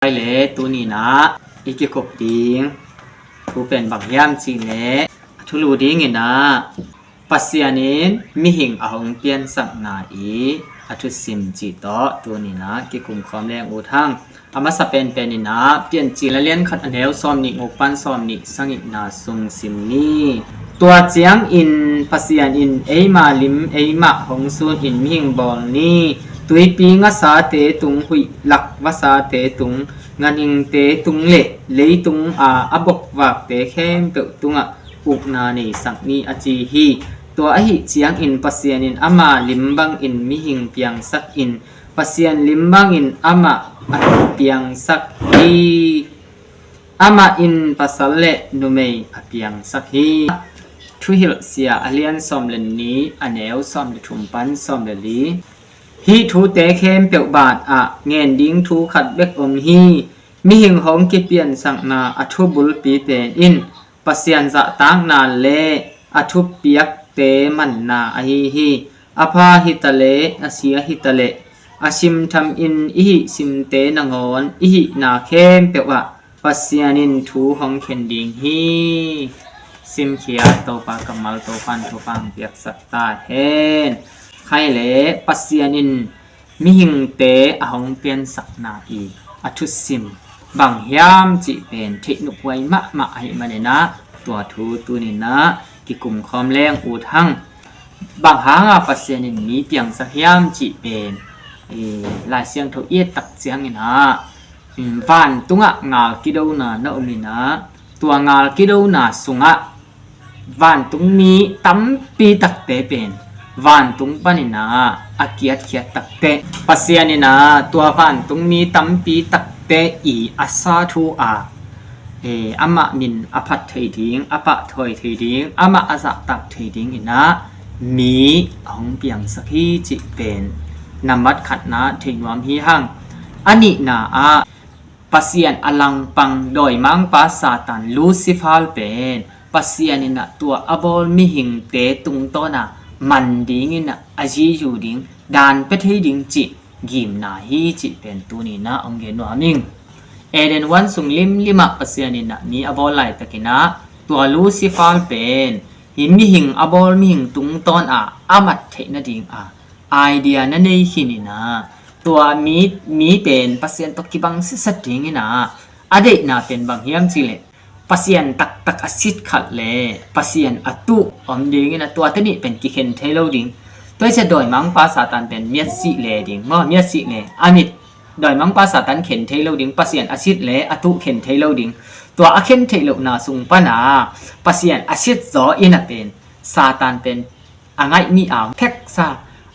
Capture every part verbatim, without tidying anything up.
Tua le tuni-in ah i kikup ding thu pen bang hiam cih leh, a thulu dingin ah Pasian in mihing a hong piansakna i a thusim cih tawh tuni-in ah kikum khawm leng ut hang. A masa penpen in ah Piancil a lian khat a neu sawm nih nguk pan sawm nih sagihna sung sim ni. Tua ciangin Pasian in eima lim eimah hong sun in mihing bawl ni. Tuipi ngasate tung, huih lak vasate tung, ganhingte tung le leitung a a bokvakte khempeuh tungah ukna neisak ni a ci hi. Tua ahih ciangin Pasian in ama lim bangin mihing piangsak in, Pasian lim bangin amah a piangsak hi. Amah in pasal le numei a piangsak hi. Thuhilhsia a lian sawm le nih a neu sawm le thum pan sawm le li. Hih thute khempeuh banah ngen ding thu khat bek om hi. Mihing hong kipiansakna a thubulpi pen in Pasian zahtakna le a thupiakte manna ahi hi. A pha hitaleh a sia hitaleh, a simtham in i hih simte nangawn i hihna khempeuh ah Pasian in thu hong khen ding hi. Simkhiat Topa kammal Topa in thupha hong piaksak ta hen. Khai le Pasian in mihingte a hong piansakna i a thusim bang hiam cih pen theih nukhuai mahmah ahih manin ah tua thu tuni-in ah kikum khawm leng ut hang. Bang hanga Pasian in mi piangsak hiam cih pen, eh, Lai Siangtho i et tak ciangin ah, mm, vantungah ngal kidona na om in ah, tua ngal kidona sungah vantung mi tampi takte pen vantung panin ah a kiatkhiat takte, Pasian in ah tua vantung mi tampi takte i a sa thu a, eh, amah min a phat thei ding, a pahthawi thei ding, amah a zahtak thei dingin ah mi a hong piangsak hi cih pen nambat khatna thei nuam hi hang. A nihna ah Pasian a langpang dawimangpa Satan Lucifer pen Pasian in ah tua a bawl mihingte tungtawn a man dingin ah a zizu ding, daan pia thei ding cih gimna hi cih pen tuni-in ah hong gen nuam ing. Eden huan sung limlim ah Pasian in ah mi a bawl laitakin ah tua Lucifer pen hih mihing a bawl mihing tungtawn a a mat theih nading a idea na nei khin in ah, tua mi, mi pen Pasian tawh kibang sitset dingin ah a deihna pen bang hiam cih leh Pasian taktak a sit khat le Pasian a tuh om dingin ah tuate nih pen kikhen thei lo ding. Tua hi ciang dawimangpa Satan pen miat sih le ding maw, miat sih le a mit, dawimangpa Satan khen thei lo ding, Pasian a sit le a tuh khen thei lo ding. Tua a khen theih lohna sung pan ah Pasian a sit zaw in ah pen Satan pen a ngaih mi a pheksa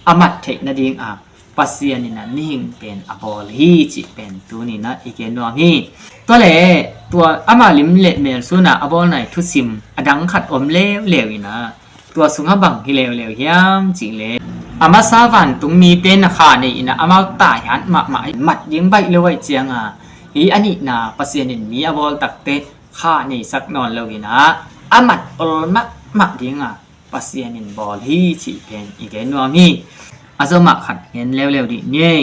a mat theih nading a Pasian in ah mihing pen a bawl hi cih pen tuni-in ah i gen nuam hi. Tua le tua ama lim le mel sun a a bawlna i thusim a dang khat om leuleu in ah, tua sungah bang hi leuleu hiam cih leh, a masa vantung mite na kha nei in ah amau taihat mahmah mat ding baih lo ahih ciang a, hih a nihna Pasian in mi a bawl takte kha neisak nawn lo in ah a mat ol mahmah ding a Pasian in bawl hi cih pen i gen nuam hi. A zomah khat gen leuleu dih ni.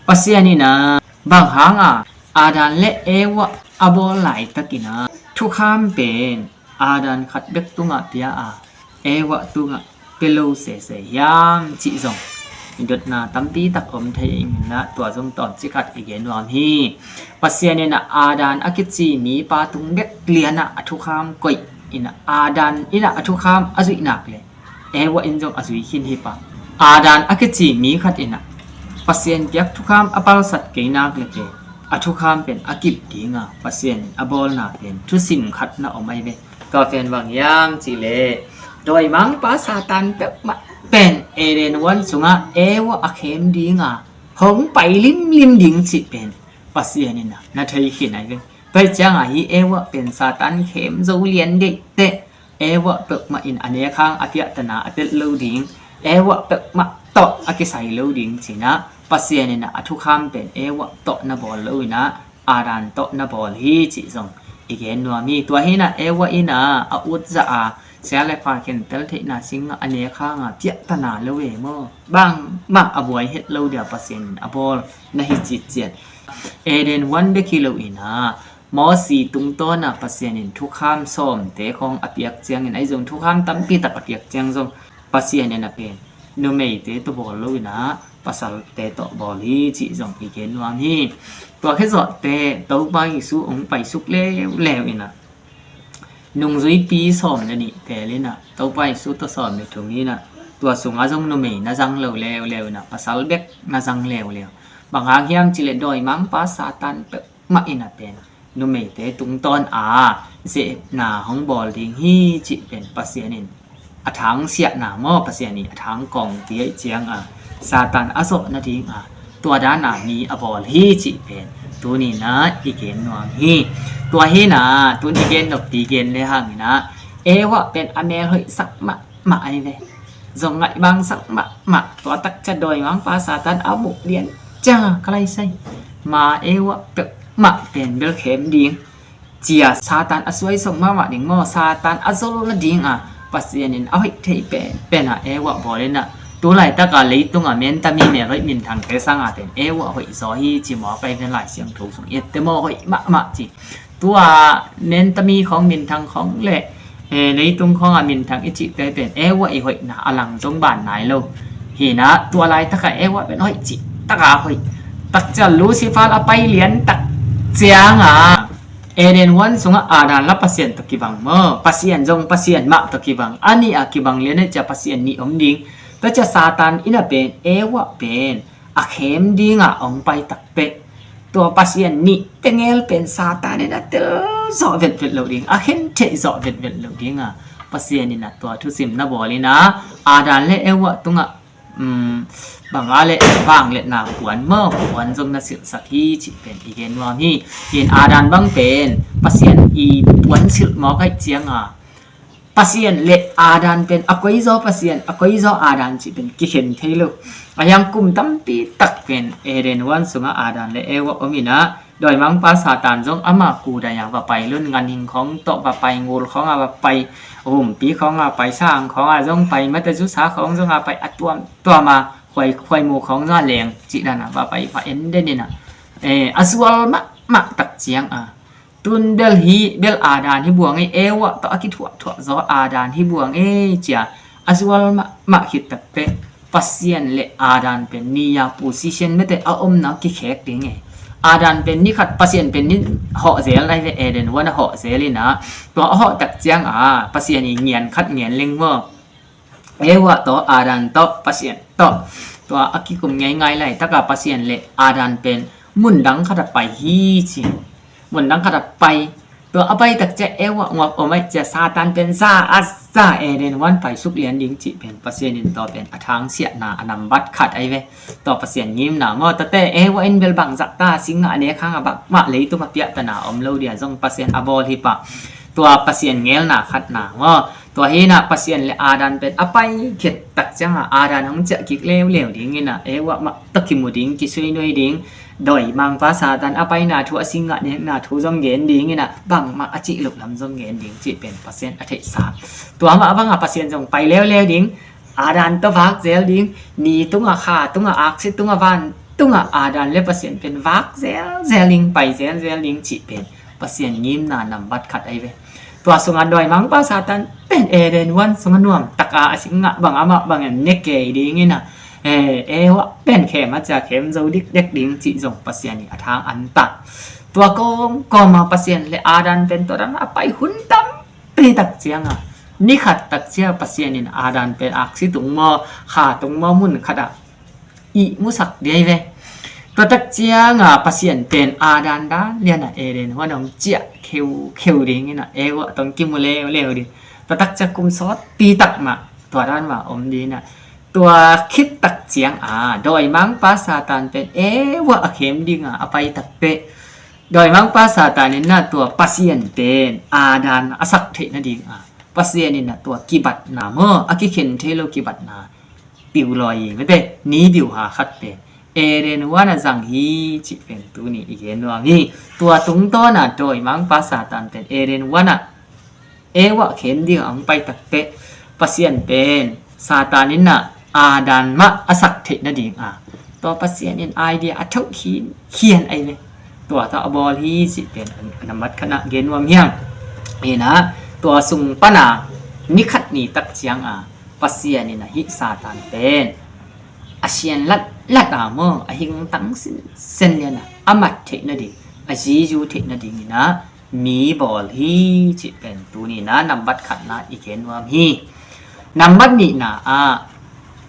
Pasian in ah bang hanga Adam le Eva a bawl laitakin ah thukham pen Adam khat bek tungah pia a, Eva tungah pia lo sese hiam cih zong i dotna tampi tak om thei in ah tua zong tawmcik khat i gen nuam hi. Pasian in ah Adam a kici mipa tung bek lian ah a thukham koih in ah Adam in ah a thukham a zuih nak le Eva in zong a zui khin hi pah. Adam a kici mi khat in ah Pasian piak thukham a palsat kei nak le pen a thukham pen a kip ding a Pasian in a bawlna pen thusim khat na om ahi ve. Tua pen bang hiam cih leh dawimangpa Satan peuhmah pen Eden huan sungah Eva a khem ding a hong pai limlim ding cih pen Pasian in ah na thei khin ahi ve. Tua hi ciang a hih Eva pen Satan khem zo lian deih teh Eva peuhmah in a nek hang a piahtana a pelh lo ding, Eva peuhmah tawh a kisai lo ding ci-in ah Pasian in ah a thukham pen Eva tawh na bawl lo in ah Adam tawh na bawl hi cih zong i gen nuam hi. Tua hi in ah Eva in ah a ut zah a sia le pha khentel theihna sing ah a nek hang a piahtana lo e maw, bangmah a buai het lo dia Pasian in a bawl na hi citciat. Eden huan bek hi lo in ah, Mosi tungtawn ah Pasian in thukham sawmte khawng a piak ciangin, ahi zong thukham tampi tak a piak ciang zong Pasian in a pen numeite tawh bawl lo in ah, pasalte tawh bawl hi cih zong i gen nuam hi. Tua khit zawhte Topa Jesu hong paisuk leuleu in ah, nungzuipi sawm le nih teel in ah, Topa Jesu tawh sawm le thum hi in ah, tua sungah zong numei na zang lo leuleu in ah, pasal bek na zang leuleu. Bang hang hiam cih leh dawimangpa Satan peuhmah in a pen numeite tungtawn a zehna hong bawl ding hi cih pen Pasian in a thangsiahna maw, Pasian in a thangkawngpi ahih ciang a, Satan a zawh nading a, tua dan a mi a bawl hi cih pen tuni in ah i gen nuam hi. Tua hi in ah, tun i gen noppi gen le hang in ah, Eva pen a mel hoihsak mahmah ahi ve. Zong ngaihbangsak mahmah, tua tak ciang dawimangpa Satan a muh lian ciang a, ka lai sai, ma Eva peuhmah pen bel khem ding, ci a, Satan a suaisong mahmah ding maw, Satan a zol nading a, Pasian in a hoih thei pen pen a Eva bawl in ah, tu laitak a leitung a mentami mel hoih minthangte sang a pen Eva hoih zaw hi ci mawk ahi ve. Lai Siangtho sung i et teh maw, hoih mahmah ci. Tua mentami khawng, minthang khawng le, eh, leitung khawng a minthang i cihte pen Eva i hoihna a lang zong ban nai lo. Hi in ah tua laitak a Eva pen hoih cih tak a hoih. Tak ciang Lucifer a pai lian tak ciang a, Eden huan sungah Adam le Pasian tawh kibang maw, Pasian zong Pasian mah tawh kibang. A nih a kibang lian ahih ciang Pasian nih om ding. Tua ciang Satan in a pen Eva pen a khem ding a hong pai tak teh, tua Pasian nih tengel pen Satan in a tel zawh vetvet lo ding, a khen theih zawh vetvet lo ding a, Pasian in a tua thusim na bawl in ah, Adam le Eva tungah, um, bang a le, vangliatna puan maw, puan zong na silhsak hi cih pen i gen nuam hi. Hi in Adam bang pen Pasian i puan silh mawk ahih ciang a, Pasian le Adam pen a koi zaw Pasian, a koi zaw Adam cih pen kikhen thei lo. A hiang kum tampi tak pen Eden huan sungah Adam le Eva om in ah, dawimangpa Satan zong ama kudai a va pai lun, ganhing khawng tawh va pai, ngul khawng a va pai, humpi khawng a pai, sang khawng a zong pai, mate zusa khawng zong a pai, a tuamtuam a, khuai, khuaimu khawng zong a leng cih dan a va pai, va en den in ah, eh, a zual mahmah tak ciang a, tun bel hi, bel Adam hi buang ei, Eva tawh a kithuahthuah zaw Adam hi buang ei ci a, a zual mahmah khit tak teh, Pasian le Adam pen ni a position, mate a omna kikhek ding ei. Adam pen ni khat, Pasian pen ni hawh zel ahi ve, Eden huan a hawh zel in ah, tua a hawh tak ciang a, Pasian i ngian khat ngian leng maw, Eva tawh, Adam tawh, Pasian tawh, tua a kikum ngeingai laitak a Pasian le Adam pen mun dang khat a pai hi ci. Mun dang khat a pai. Tua a pai tak ciang Eva nguap om ahih ciang Satan pen za a za, Eden huan paisuk lian ding cih pen Pasian in tua pen a thangsiahna a nambat khat ahi ve. Tua Pasian ngimna maw, tate Eva in bel bangzah ta sing ngah nek hang a, bangmah leitung a piahtana om lo ding a, zong Pasian a bawl hi pah. Tua Pasian ngelna khatna maw. Tua hi in ah Pasian le Adam pen a pai khit tak ciang a, Adam hong ciah kik leuleu ding in ah, Eva mah tawh kimu ding, kisuainuai ding, dawimangpa Satan a paina thu, a sing ngah nekna thu zong gen ding in ah, bangmah a cih loh lam zong gen ding cih pen Pasian a theihsa. Tua mah bang a Pasian zong pai leuleu ding, Adam tawh vak zel ding, ni tungah, kha tungah, aksi tungah, van tungah Adam le Pasian pen vak zelzel ding, pai zelzel ding cih pen Pasian ngimna nambat khat ahi ve. Tua sungah dawimangpa Satan pen Eden huan sungah nuam tak a, a sing ngah bang amah bang en ne kei ding in ah, eh, Eva pen khem a ciang khem zo dikdek ding cih zong Pasian i a thang an ta. Tua kawmkawm a Pasian le Adam pen tua dan a pai hun tampi tak ciang a, ni khat tak ciang Pasian in Adam pen aksi tung maw, kha tung maw, mun khat ah ihmusak ding ahi ve. Tua tak ciang a Pasian pen Adam dan lian a Eden huan hong ciah kheukheu ding in ah, Eva tawh hong kimu leuleu ding. Tua tak ciang kum sawtpi tak mah tua dan mah om ding in ah, tua khit tak ciang a dawimangpa Satan pen Eva a khem ding a a pai tak teh, dawimangpa Satan in ah tua Pasian pen Adam a sak theih nading a, Pasian in ah tua kibatna maw, a kikhen thei lo kibatna piu lawi hi, mate, ni biu ha khat pen Eden huan a zang hi cih pen tuni i gen nuam hi. Tua tungtawn a dawimangpa Satan pen Eden huan a Eva khem ding a hong pai tak teh, Pasian pen Satan in ah Adam mah a sak theih nading a, Tua Pasian in idea a thoh khin, khian ahi ve. Tua tawh a bawl hi cih pen a nambat khatna gen nuam hi hang. Inah tua sung pana ni khat ni tak cianga Pasian inah hih Satan pen a sian latlat a maw, a hingtang sinsen liana a mat theih nading, a zizu theih nading inah mi bawl hi cih pen tuni inah nambat khatna i gen nuam hi. Nambat nihna ah,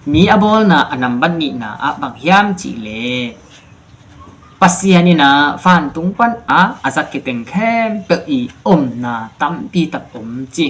mi a bawlna a nambat nihna ah bang hiam cih leh Pasian inah vantung pan a a zak kiteng khempeuh i omna tampi tak om ci.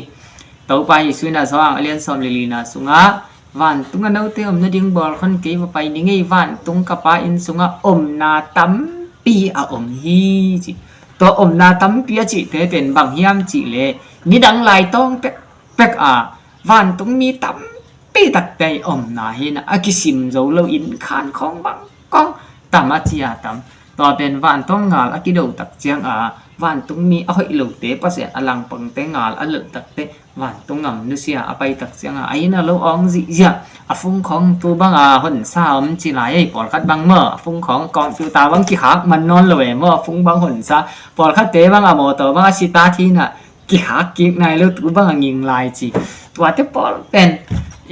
Topa Jesu inah Johan a lian sawm le lina sungah vantung a note om nading bawl khon kei va pai ni ngei, vantung ka Pa inn sungah omna tampi a om hi ci. Tua omna tampi a cihte pen bang hiam cih leh nidang lai tawng pekpek a vantung mi tampi takte i omna hi inah a kisim zo lo, inn khan khawng bang kawng tam a ci a tam. Tua pen vantawng ngal a kido tak cianga vantung mi a hoih lote, Pasian a langpangte ngal a lelh takte vantung gam nusia a pai tak cianga a inn a lo awng zihziah, a fung khawng tu banga honsa om ci lai ei. Pawlkhat bang maw a fung khawng computer bang kikhak man nawn lo e maw, a fung bang honsa. Pawlkhatte bang a mawtaw bang a sita thinah kikhak kik nai lo, tu bang a nging lai ci. Tuate pawl pen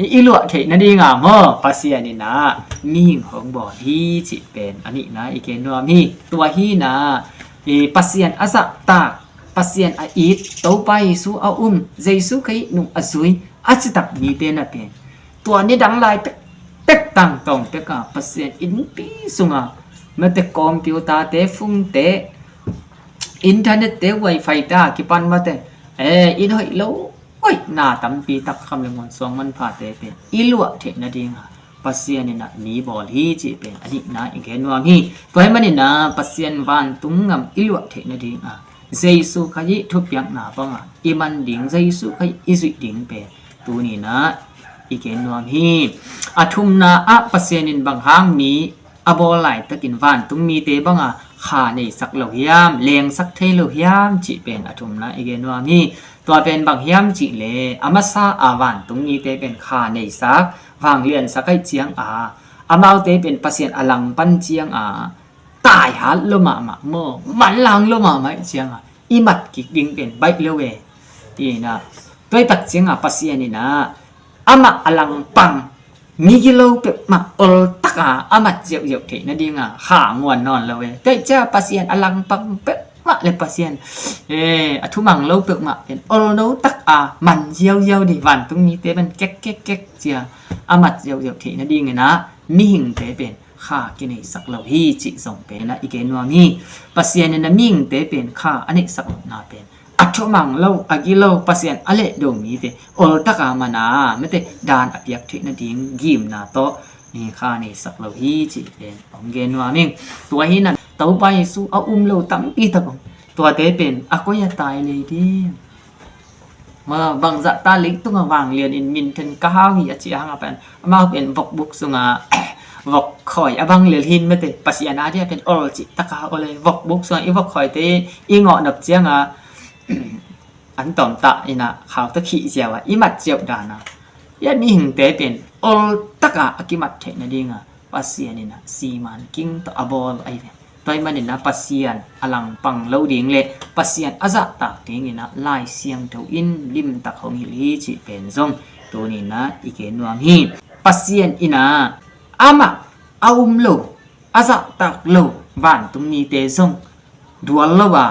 i, i luah theih nadinga maw Pasian inah mihing hong bawl hi cih pen a nihna i gen nuam hi. Tua hi inah i Pasian a zahtak, Pasian a it, Topa Jesu a um, Jesu Khazih nung a zui a citak mite na pen tua nidang lai pekpek tangtawng peka Pasian innpi sunga mate computer te, fungte, internet te, wifi te a kipan mate, eh, inn hoih lo hoihna tampi tak, kham le muan suang manphate pen i luah theih nadinga Pasian inah mi bawl hi cih pen a nihna i gen nuam hi. Tua hi man inah Pasian vantung gam i luah theih nadinga Jesu Khazih thupiakna banga i man ding, Jesu Khazih i zuih ding pen tuni inah i gen nuam hi. A thumna ah Pasian in bang hang mi a bawl laitakin vantung mite banga kha neisak lo hiam, lengsak thei lo hiam cih pen a thumna i gen nuam hi. Tua pen bang hiam cih leh a masa a vantung mite pen kha neisak, vangliansak ahih cianga amaute pen Pasian a langpan cianga taihat lo mahmah maw, manlang lo mahmah ahih cianga i mat kik ding pen baih lo e. Inah tua i tak cianga Pasian inah amah a langpang migilo peuhmah oltaka a mat ziauziau theih nadinga kha nguan nawn lo e. Tua ahih cianga Pasian a langpang peuhmah le Pasian, eh, a thumang lo peuhmah pen olno taka man ziauziau ding, vantung mite pen kek kek kek cia a mat ziauziau theih nading inah mihingte pen kha kineisak lo hi cih zong pen inah i gen nuam hi. Pasian inah mihingte pen kha a neihsak lohna pen a thumang lo, a gilo, Pasian a lehdo mite oltaka mana mate dan a piak theih nading gimna tawh i kha neisak lo hi cih pen hong gen nuam ing. Tua hi inah Topa Jesu a um lo tampi tak om, tuate pen a koi a tai lei ding? Ma bangzah ta leitunga vanglian in minthen ka hau hi a cih hanga pen amau pen vokbuk sunga vok khawi a bang lel hin mate, Pasian a dia pen ol cih taka ol e. Vokbuk sunga i vok khawite i ngawh nop cianga an tawm tah inah khau tawh khih ziau a i mat ziau dana i a mihingte pen oltaka a kimat theih nadinga Pasian inah siman king tawh a bawl ahi ve. Tua hi man inah Pasian a langpang lo ding le Pasian a zahtak ding inah Lai Siangtho in limtak hong hilh hi cih pen zong tuni inah i gen nuam hi. Pasian inah amah a um lo, a zahtak lo vantung mite zong dual lo a,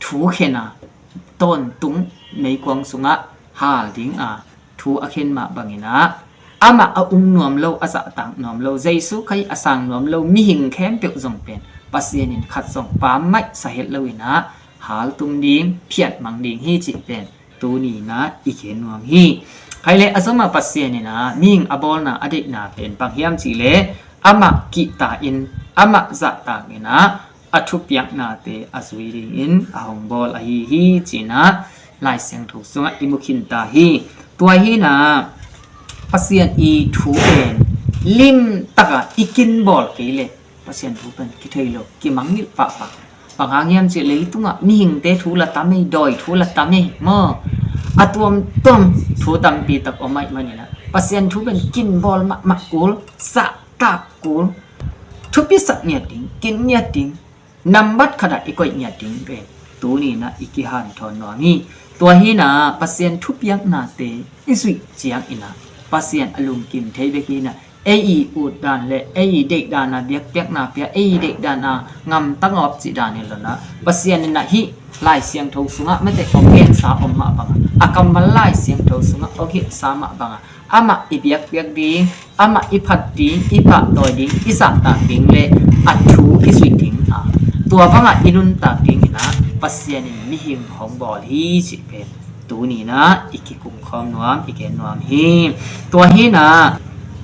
thu khen a, tawntung meikuang sungah hal dinga thu a khen mah bang inah amah a um nuam lo, a zahtak nuam lo, Jesu Khazih a sang nuam lo mihing khempeuh zong pen Pasian in khat zong pammaih sa het lo inah haltum ding, phiatmang ding hi cih pen tuni inah i gen nuam hi. Khaile a zomah Pasian inah mihing a bawlna a deihna pen bang hiam cih leh amah kihta in, amah zahtak inah a thupiaknate a zui dingin a hong bawl ahi hi ci inah Lai Siangtho sungah i mu khinta hi. Tua hi inah Pasian i thu pen limtaka i kinbawl kei leh Pasian thu pen kithei lo, kimangngilh pahpah. Bang hang hiam cih leh leitungah mihingte thu la tam ei, dawi thu la tam ei maw? A tuamtuam thu tampi tak om ahih man inah Pasian thu pen kinbawl mahmah kul, zahtak kul, thupisak ngiat ding, kin ngiat ding, nambat khatah i koih ngiat ding pen tuni inah i kihanthawn nuam hi. Tua hi inah Pasian thupiaknate i zuih ciang inah Pasian a lungkim thei bek hi inah ei i ut dan le ei i deih dan a biakpiakna pia, ei i deih dan a ngamtangawp cih dan hi lo inah Pasian inah hih Lai Siangtho sungah mate hong gensa om mah bangah, a kammal Lai Siangtho sungah hong hilhsa mah bangah amah i biakpiak ding, amah i phat ding, i pahtawi ding, i zahtak ding le a thu i zuih ding a, tua bangah i nuntak ding inah Pasian in mihing hong bawl hi cih pen tuni inah i kikum khawm nuam, i gen nuam hi. Tua hi inah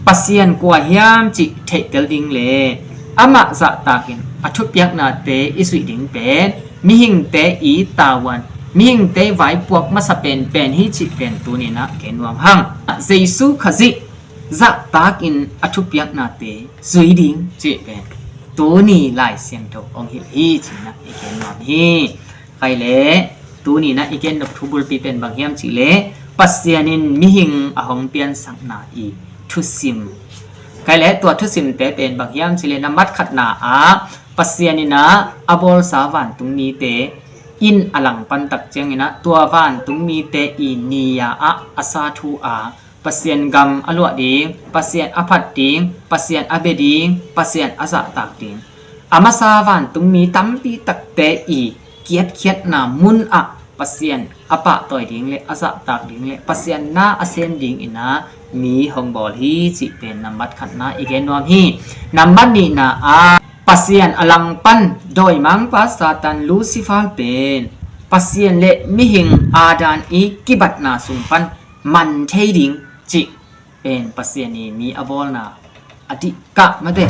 Pasian kua hiam cih theihtel ding le amah zahtak in a thupiaknate i zuih ding pen mihingte i tavuan, mihingte vaipuak masa penpen hi cih pen tuni inah gen nuam hang. Jesu Khazih zahtak in a thupiaknate zui ding cih pen tuni Lai Siangtho hong hilh hi cih inah i gen nuam hi. Kei le tuni inah i gen nop thu bulpi pen bang hiam cih le Pasian in mihing a hong piansakna i thusim. Kei le tua thusimte pen bang hiam cih le nambat khatna ah Pasian inah a bawlsa vantung mite in a langpan tak ciang inah tua vantung mite i ni-a ah a sa thu a Pasian gam a luah ding, Pasian a phat ding, Pasian a bia ding, Pasian a zahtak ding, a masa vantung mi tampi takte i kiatkhiatna mun ah Pasian a pahtawi ding le a zahtak ding le Pasian na a sem ding inah mi hong bawl hi cih pen nambat khatna i gen nuam hi. Nambat nihna ah Pasian a langpan dawimangpa Satan Lucifer pen Pasian le mihing Adam i kibatna sung pan man thei ding cih pen Pasian i mi a bawlna a dihkah mate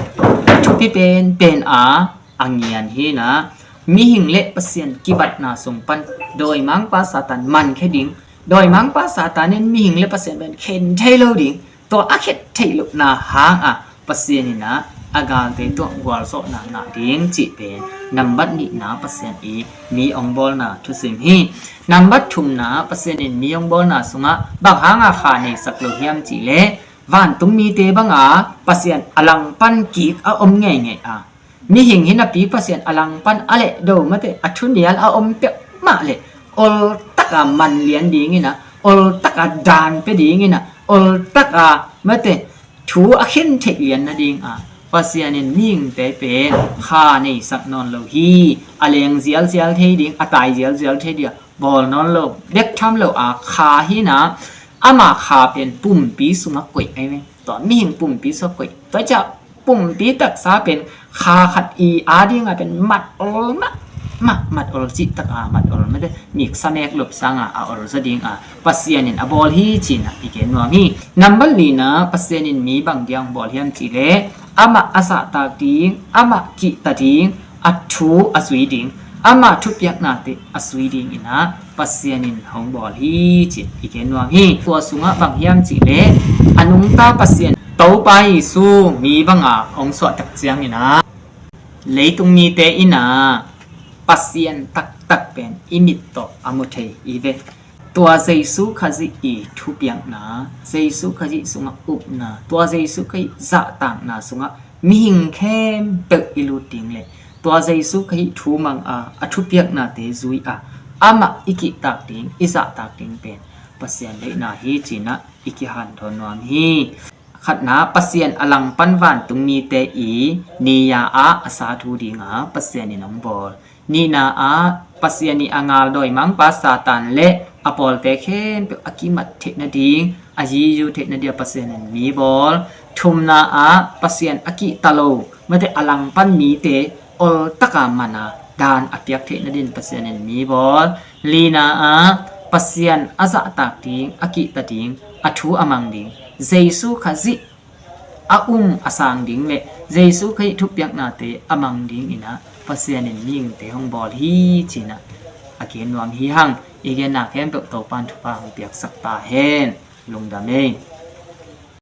a thupi penpen a a ngian hi inah mihing le Pasian kibatna sung pan dawimangpa Satan man khe ding, dawimangpa Satan in mihing le Pasian pen khen thei lo ding, tua a khet theih lohna hang a Pasian inah a galte tuah gualzawhna ngah ding cih pen nambat nihna Pasian i mi hong bawlna thusim hi. Nambat thumna Pasian in mi hong bawlna sungah bang hanga kha neisak lo hiam cih le vantung mite banga Pasian a langpan kik a om ngeingei a, mihing hi napi Pasian a langpan a lehdo mate a thunial a om peuhmah le oltaka manlian ding inah, oltaka dan pia ding inah, oltaka mate thu a khen theih lian nading a Pasian in mihingte pen kha neisak nawn lo hi. A leng zialzial thei ding, a tai zialzial thei ding a bawl nawn lo bek tham lo a kha hi inah ama kha pen pumpi sungah koih ahi ve. Tua mihing pumpi sungah koih tua ciah pumpi taksa pen kha khat i a dinga pen mat ol mah mah, mat ol cih taka mat ol mate miksa mek lop sanga a ol zaw dinga Pasian in a bawl hi cih inah i gen nuam hi. Nambat lina Pasian in mi bang dia hong bawl hiam cih le amah a zahtak ding, amah kihta ding, a thu a zui ding, amah thupiaknate a zui ding inah Pasian in hong bawl hi cih i gen nuam hi. Tua sungah bang hiam cih le a nungta Pasian Topa Jesu mi banga hong suahtak ciang inah leitung mite inah Pasian taktak pen i mit tawh a mu thei i ve. Tua Jesu Khazih i thupiakna, Jesu Khazih sungah upna, tua Jesu Khazih zahtakna sungah mihing khempeuh i lut ding le tua Jesu Khazih thu mang a, a thupiaknate zui a, amah i kihtak ding, i zahtak ding pen Pasian deihna hi cih inah i kihanthawn nuam hi. Khatna Pasian a langpan vantung mite i ni-a ah a sa thu dinga Pasian in hong bawl. Nihna ah Pasian i a ngal dawimangpa Satan le a pawlte khempeuh a kimat theih nading, a yiyu theih nading a Pasian in mi bawl. Thumna ah Pasian a kihta lo mate a langpan mite oltaka mana dan a piak theih nading Pasian in mi bawl. Lina ah Pasian a zahtak ding, a kihta ding, a thu a mang ding, Jesu Khazih a um a sang ding le Jesu Khazih thupiaknate a mang ding inah Pasian in mihingte hong bawl hi cih inah a gen nuam hi hang. I genna khempeuh Topan thupha hong piaksak ta hen. Lungdam ei.